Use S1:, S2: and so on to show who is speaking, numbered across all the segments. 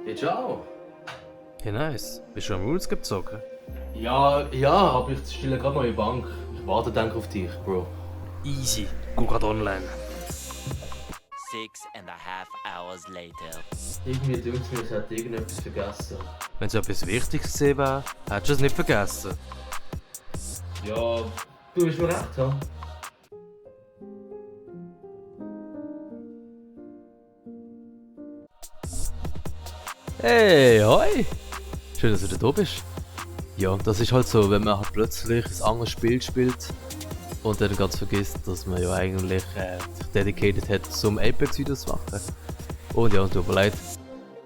S1: Hey, ciao.
S2: Hey, nice. Bist du am Rules gezogen?
S1: Ja, aber ich stelle gerade neue Bank. Ich warte denke auf dich, Bro.
S2: Easy. Guck grad online.
S3: 6.5 hours later.
S1: Irgendwie denkt mir, ich hätte irgendetwas vergessen.
S2: Wenn es etwas Wichtiges gesehen wäre, hättest du es nicht vergessen.
S1: Ja, du hast mir recht, ja.
S2: Hey, hoi! Schön, dass du da bist. Ja, das ist halt so, wenn man halt plötzlich ein anderes Spiel spielt und dann ganz vergisst, dass man ja eigentlich sich dedicated hat, zum Apex-Videos zu machen. Und ja, tut mir leid.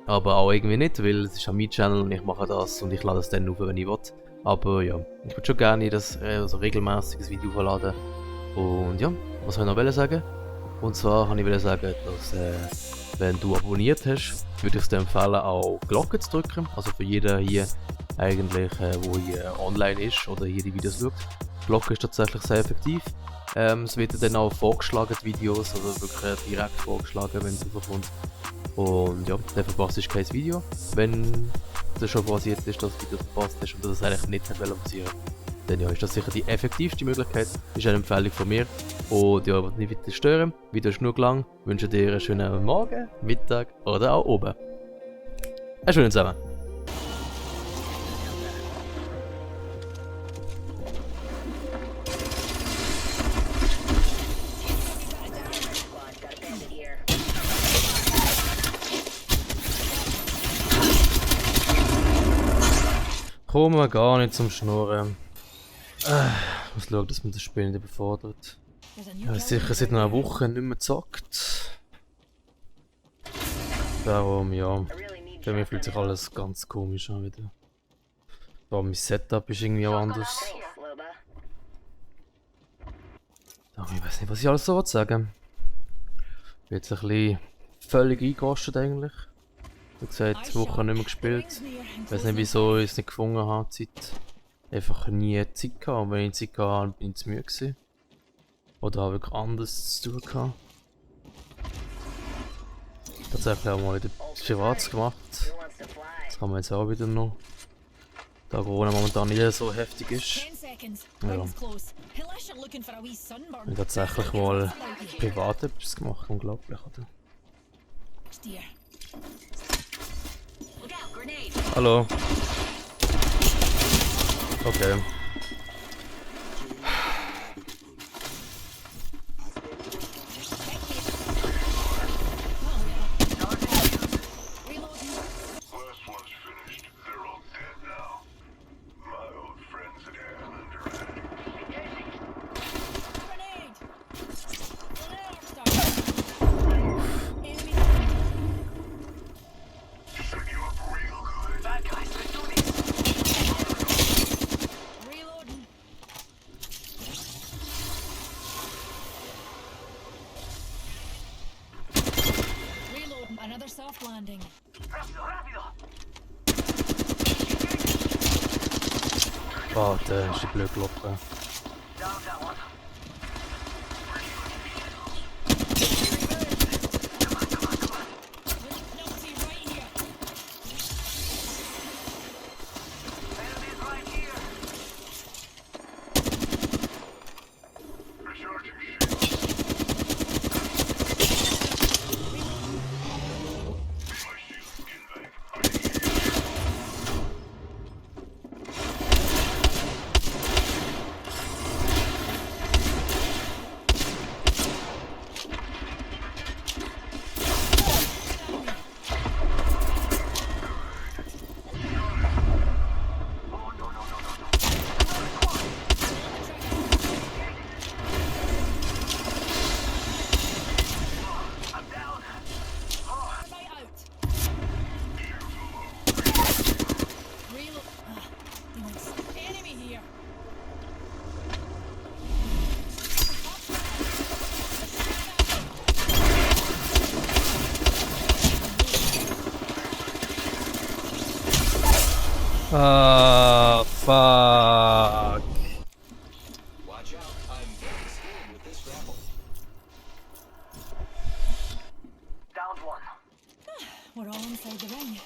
S2: Aber auch irgendwie nicht, weil es ist an mein Channel und ich mache das und ich lade es dann auf, wenn ich will. Aber ja, ich würde schon gerne das so regelmäßiges Video hochladen. Und ja, was soll ich noch sagen? Und zwar wollte ich sagen, dass wenn du abonniert hast, würde ich dir empfehlen, auch Glocke zu drücken. Also für jeden hier eigentlich, wo hier online ist oder hier die Videos schaut. Die Glocke ist tatsächlich sehr effektiv. Es wird dann auch vorgeschlagen, die Videos, also wirklich direkt vorgeschlagen, wenn es überkommt. Und ja, dann verpasst du kein Video. Wenn das schon passiert ist, dass du Video verpasst hast und du das eigentlich nicht passieren dann ja, ist das sicher die effektivste Möglichkeit. Ist eine Empfehlung von mir. Und ja, nicht weiter stören. Video ist genug lang. Ich wünsche dir einen schönen Morgen, Mittag oder auch oben. Einen schönen zusammen. Kommen wir gar nicht zum Schnurren. Ich muss schauen, dass man das Spiel nicht überfordert. Ich habe sicher seit einer Woche nicht mehr gezockt. Darum, ja. Bei mir fühlt sich alles ganz komisch an wieder. Aber mein Setup ist irgendwie auch anders. Ich weiß nicht, was ich alles so sagen will. Ich bin jetzt ein bisschen völlig eingerostet eigentlich. Wie gesagt, 2 Wochen nicht mehr gespielt. Ich weiß nicht, wieso ich es nicht gefunden habe, Zeit. Einfach nie Zeit gehabt. Und wenn ich Zeit gehabt habe, bin ich zu müde gewesen. Oder habe ich anderes zu tun gehabt. Tatsächlich auch mal wieder privat gemacht. Das kann man jetzt auch wieder noch. Da Corona momentan nicht so heftig ist. Ja. Ich habe tatsächlich mal privat etwas gemacht, unglaublich, oder? Hallo. Okay.
S4: Another soft landing.
S2: Warte, ist die blöd gelaufen. Ah, fuck.
S5: Watch out, I'm very skilled with this grapple.
S4: We're all inside the ring.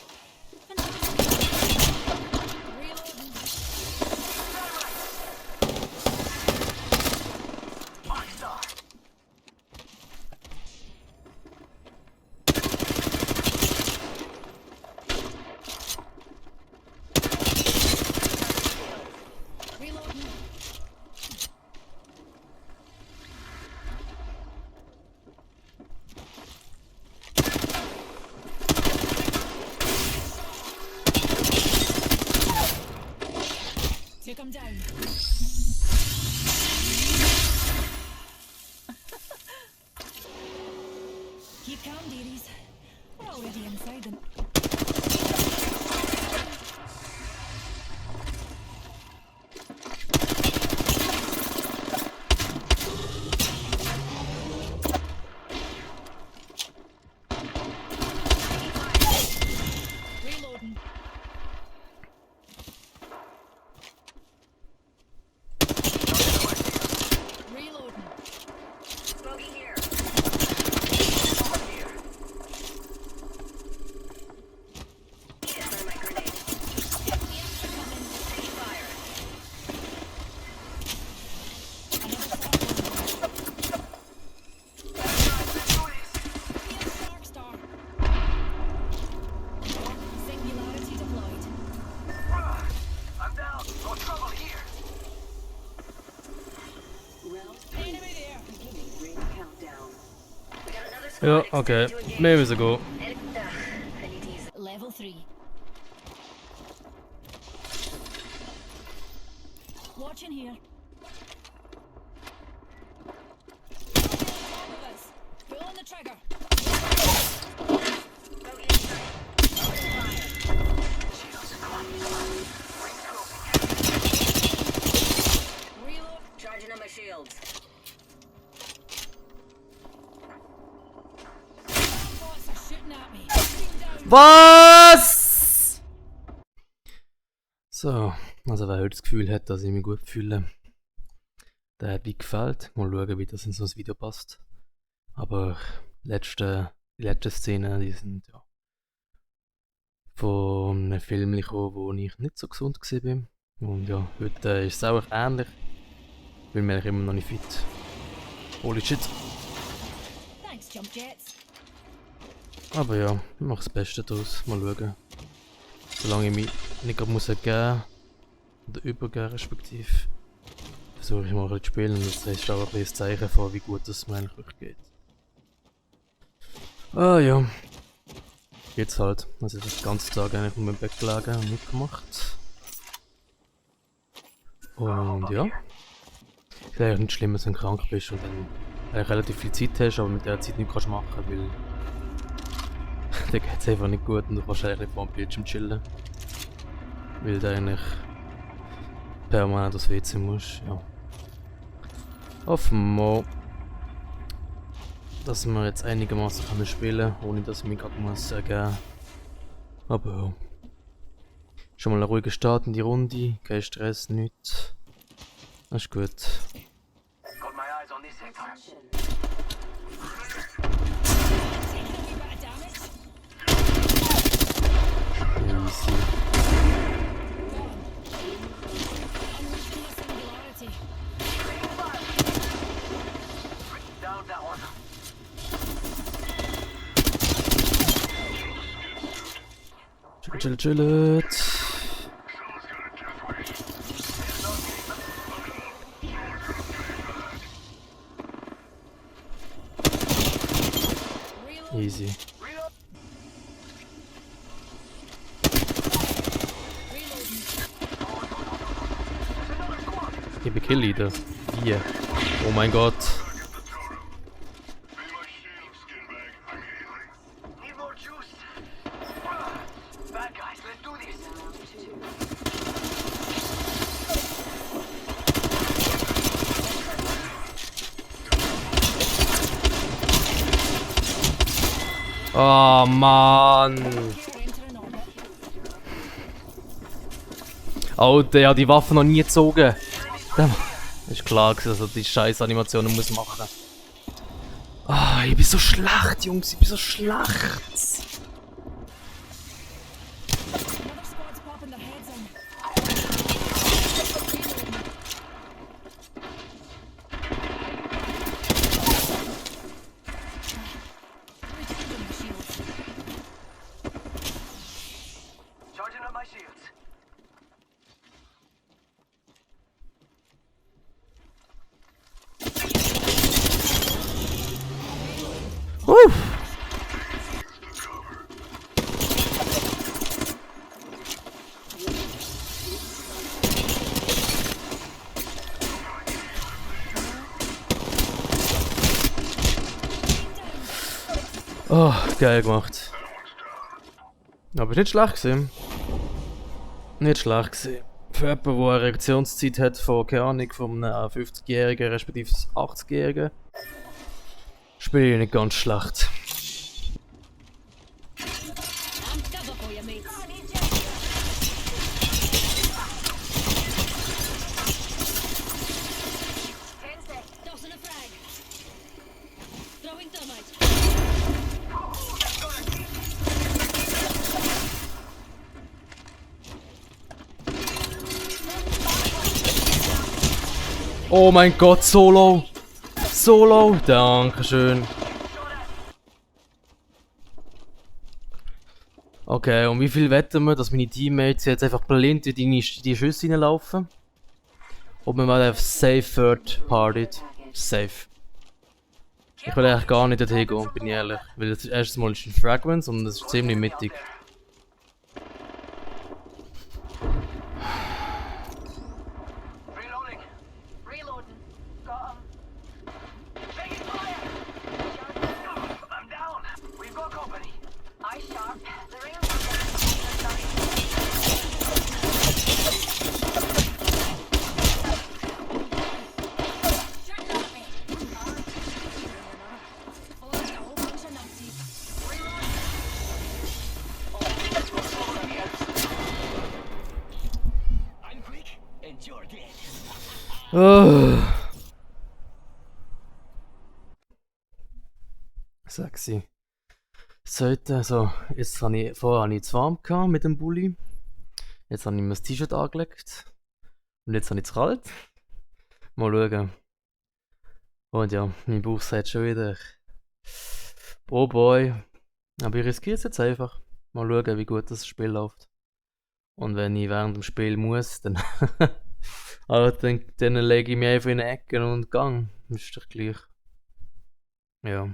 S4: Take him down. Keep calm, dearies. We're already inside them. Reloading. Reloading.
S6: Bogey here. Here's my grenade.
S4: Aliens are coming.
S6: Taking fire.
S4: Another star. Here's Shark Star. Singularity deployed.
S5: I'm down. No trouble here.
S4: Enemy there.
S6: We got another squad
S2: Ja, okay.
S6: extended to engage.
S2: Mehr müssen gehen.
S6: I need to use
S4: Level 3. Watching here. All of us. Pulling the trigger.
S6: bogey in sight. Open fire.
S4: Reload.
S6: Charging on my shields.
S4: Bots are shooting at me. Shooting down.
S2: Was? So, also wer heute das Gefühl hat, dass ich mich gut fühle, der hat mir gefällt. Mal schauen, wie das in so ein Video passt. Aber die letzten Szenen, die sind ja von einem Film gekommen, wo ich nicht so gesund war. Und ja, heute ist es auch ähnlich. Ich bin mir eigentlich immer noch nicht fit. Holy shit.
S4: Thanks, Jump Jets.
S2: Aber ja, ich mache das Beste daraus. Mal schauen. Solange ich mich nicht gerade muss geben oder übergeben respektive, versuche ich mal ein bisschen zu spielen und das ist auch ein bisschen ein Zeichen von, wie gut es mir eigentlich wirklich geht. Ah ja. Jetzt halt. Also ich habe den ganzen Tag eigentlich nur im Bett gelegen und nichts gemacht. Und ja. Ist eigentlich nicht schlimm, wenn du krank bist und dann eigentlich relativ viel Zeit hast, aber mit der Zeit nichts kannst machen, weil dann geht es einfach nicht gut und du kannst eigentlich nicht vor dem Bildschirm chillen. Weil du eigentlich permanent aufs WC musst, ja. Hoffen wir, dass wir jetzt einigermaßen spielen können, ohne dass ich mich gerade muss geben. Aber ja. Schon mal ein ruhiger Start in die Runde, kein Stress, nichts. Das ist gut.
S5: Got my eyes on this sector.
S4: Taking a wee bit of damage.
S2: Easy.
S4: Gone. Unleashing the singularity.
S5: Down that one.
S2: Chillet.
S4: Reload.
S2: Easy.
S4: Reloading.
S2: Ich bin Kill-Leader. Wie? Oh mein Gott.
S5: Need more juice. Bad guys, let's do this.
S2: Oh Mann.
S4: Entering orbit.
S2: Alter, ja, die Waffe noch nie gezogen. Ist klar, dass er die scheiß Animationen muss machen. Ah, ich bin so schlecht, Jungs, ich bin so schlecht.
S4: Another squad's popping their heads in. Reloading. Recharging my shields.
S5: Charging up my shields.
S2: Uff. Oh, geil gemacht. Aber ist nicht schlecht gewesen. Nicht schlecht gewesen. Für jemanden, der eine Reaktionszeit hat von, keine Ahnung, von einem 50-Jährigen respektive 80-Jährigen, spiele ich nicht ganz schlecht.
S4: I'm cover for you, mates. Tossing a frag. Throwing thermite.
S2: Oh mein Gott, Solo! Solo! Dankeschön. Okay, und wie viel wetten wir, dass meine Teammates jetzt einfach blind in die Schüsse reinlaufen? Ob wir mal auf Safe Third Partied? Safe. Ich will eigentlich gar nicht dorthin gehen, bin ich ehrlich. Weil das erstens mal ist ein Fragments und das ist ziemlich mittig.
S5: Reloading.
S6: Reloading. Got him.
S5: Taking fire. I'm down. We've got company.
S6: Eye sharp. The rings are down.
S4: Shooting at me. Oh, there's a whole bunch of numpties.
S5: I'm quick and you're dead.
S2: Sexy. Sollte, so, jetzt habe ich, vorher habe ich zu warm gehabt mit dem Bulli. Jetzt habe ich mir das T-Shirt angelegt. Und jetzt habe ich es kalt. Mal schauen. Und ja, mein Bauch sagt schon wieder. Oh boy. Aber ich riskiere es jetzt einfach. Mal schauen, wie gut das Spiel läuft. Und wenn ich während dem Spiel muss, dann. Aber dann lege ich mich einfach in die Ecke und gang. Ist doch gleich. Ja.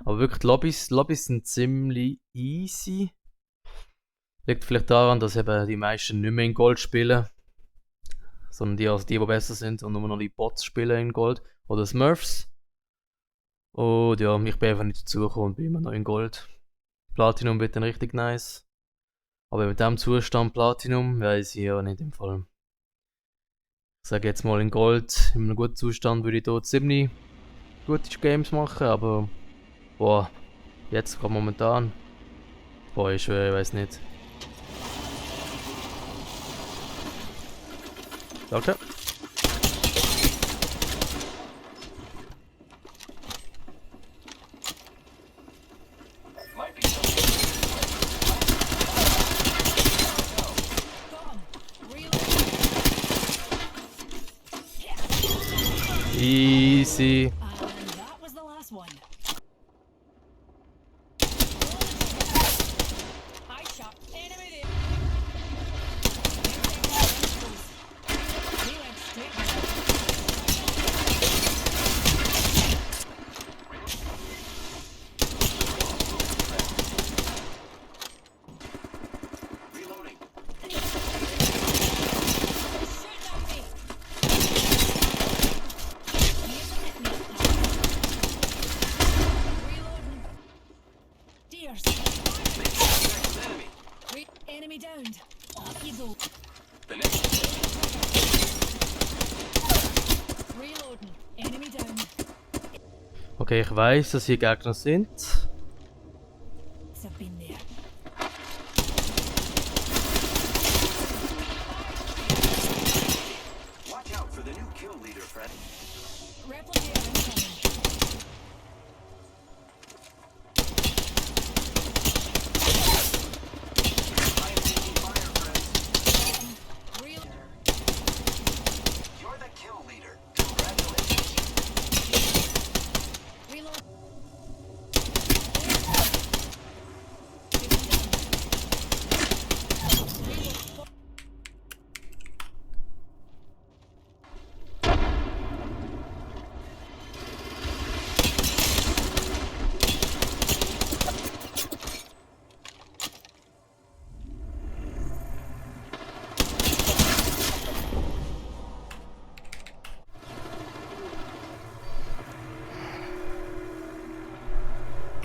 S2: Aber wirklich, die Lobbys sind ziemlich easy. Liegt vielleicht daran, dass eben die meisten nicht mehr in Gold spielen. Sondern die besser sind und nur noch die Bots spielen in Gold. Oder Smurfs. Und ja, ich bin einfach nicht dazugekommen und bin immer noch in Gold. Platinum wird dann richtig nice. Aber mit dem Zustand Platinum weiß ich ja nicht im Fall. Ich sage jetzt mal in Gold, in einem guten Zustand würde ich dort ziemlich gute Games machen, aber boah, jetzt gerade momentan, boah, ich schwöre, ich weiß nicht. Danke.
S5: Might be some.
S2: Easy.
S4: And that was the last one. Eye shot. Enemy there. He went straight down.
S5: Reloading.
S4: Shooting at me. Here's a hit me. Reloading. Dears.
S5: Enemy.
S4: Enemy downed. Off you go.
S5: The next.
S4: Reloading. Enemy down.
S2: Okay, ich weiß, dass hier Gegner sind.
S4: I've been there.
S5: Watch out for the new kill leader, friend.
S4: Replicator incoming.
S5: I am taking fire, friends.
S4: Real.
S5: You're the kill leader. Congratulations.
S4: Reload.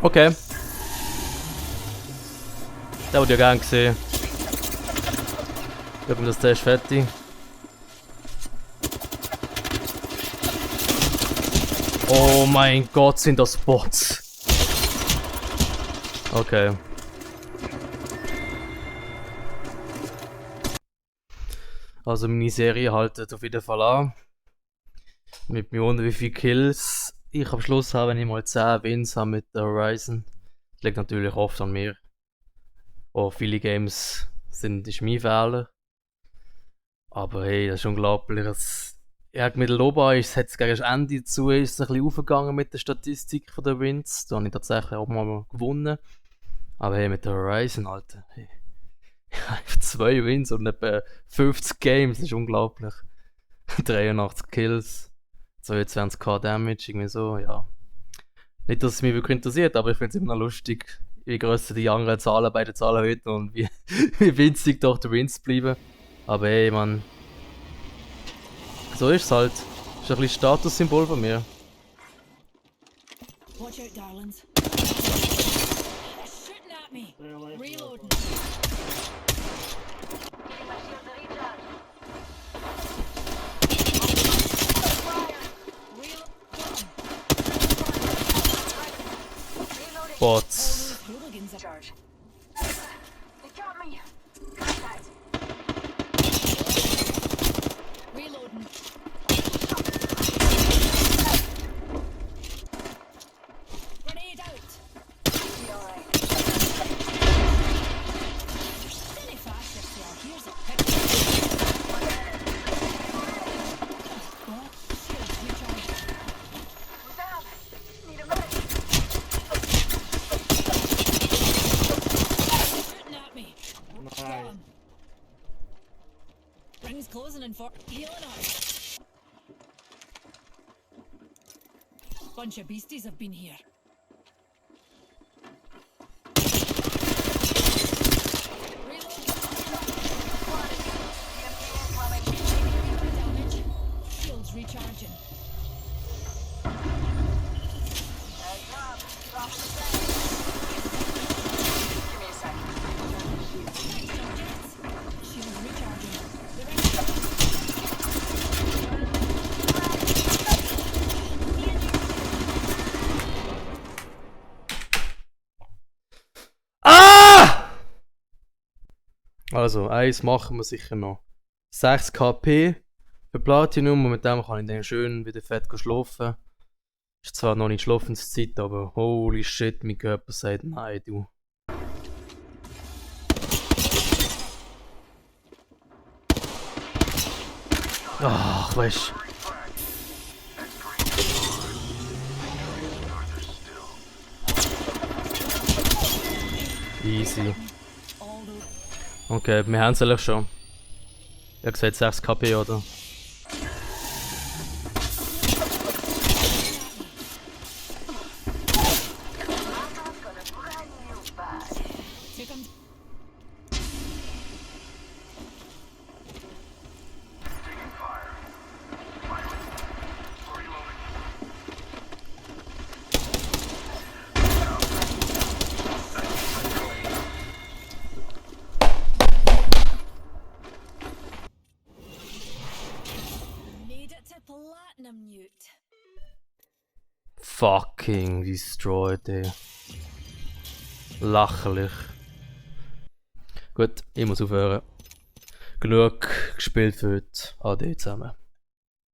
S2: Okay. Der würde ja gerne gesehen. Schauen wir, dass der ist fertig. Oh mein Gott, sind das Bots. Okay. Also meine Serie haltet auf jeden Fall an. Mit mir wundern, wie viele Kills ich am Schluss habe, wenn ich mal 10 Wins habe mit der Horizon. Das liegt natürlich oft an mir. Oh, viele Games ist mein Fehler. Aber hey, das ist unglaublich. Ja, mit Loba ist es gegen das Ende zu ist es ein bisschen aufgegangen mit der Statistik von der Wins. Da habe ich tatsächlich auch mal gewonnen. Aber hey, mit der Horizon, Alter. Hey. Einfach 2 Wins und etwa 50 Games, das ist unglaublich. 83 Kills, 22k Damage, irgendwie so, ja. Nicht, dass es mich wirklich interessiert, aber ich finde es immer noch lustig, wie grösser die anderen Zahlen bei den Zahlen heute und wie winzig doch die Wins bleiben. Aber hey, man. So ist es halt. Ist ein bisschen Statussymbol von mir.
S4: Watch out, darlings. They're shooting at me. Reloading.
S2: Bots.
S4: Hooligans are charged.
S5: They got me. Contact.
S4: Reloading. Grenade out.
S5: Be alright.
S4: Any faster, sir. Here's a picture. What? Shields recharging.
S5: I'm down. Need a medic.
S4: Shooting at me. Got 'em. Rings closing in for healing up. Bunch of beasties have been here. Damage. Shields recharging.
S5: Heads up. Drop the thing. Give me a sec.
S4: Subjects. Shields recharging.
S2: Ah! Also, eins machen wir sicher noch. 6 KP für Platinum und mit dem kann ich dann schön wieder fett schlafen. Ist zwar noch nicht Schlafenszeit, aber holy shit, mein Körper sagt nein, du. Ach, weißt du. Easy. Okay, wir haben es eigentlich schon. Ich habe gesagt 6 KP, oder?
S4: Here comes. Made it to platinum, Newt.
S2: Fucking destroyed, ey. Lächerlich. Gut, ich muss aufhören. Genug gespielt für heute. Ade zusammen.